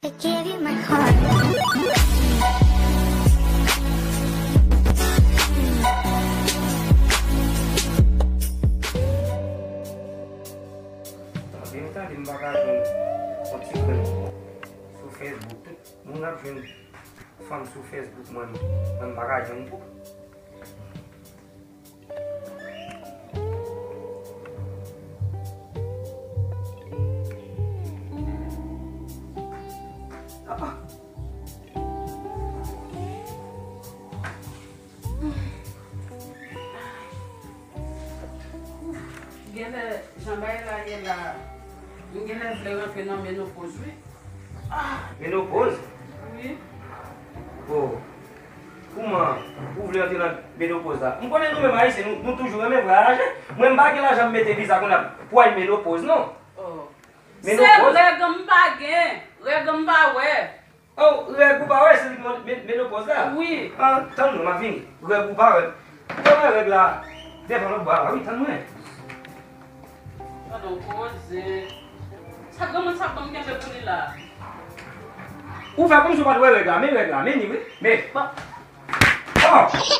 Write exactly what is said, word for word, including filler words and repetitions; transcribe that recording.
I give you my heart. Depi m tande m pa ka jwenn yon ti grenn sou Facebook. Tout moun ap jwenn fanm sou Facebook, mwen, mwen m pa ka jwenn. Genlè, jan bagay la ye la, m genlè vle rantre nan menopoz, wi. Menopoz? Wi. Oh. Kouman ou vle antre nan menopoz la? M konnen nou menm Ayisyen, nou, nou toujou renmen vwayaje. Mwen, m pa gen lajan m mete viza kounye a pou al menopoz, non. Oh. Se menopoz? Règ m pa gen. Règ m pa wè. Oh, règ ou pa wè, se li ki men-, men-, menopoz la? Wi. Ah, tann mwen, m ap vini. Règ ou pa wè. Ou pa wè règ la devan lòt bò a la, wi, tann mwen. Gad on koze. Sa granmoun sa ban m kenbe pou li la. Ou fè kòmsi w pa t wè règ la, men règ la, men li wi. Men. Bon. Oh!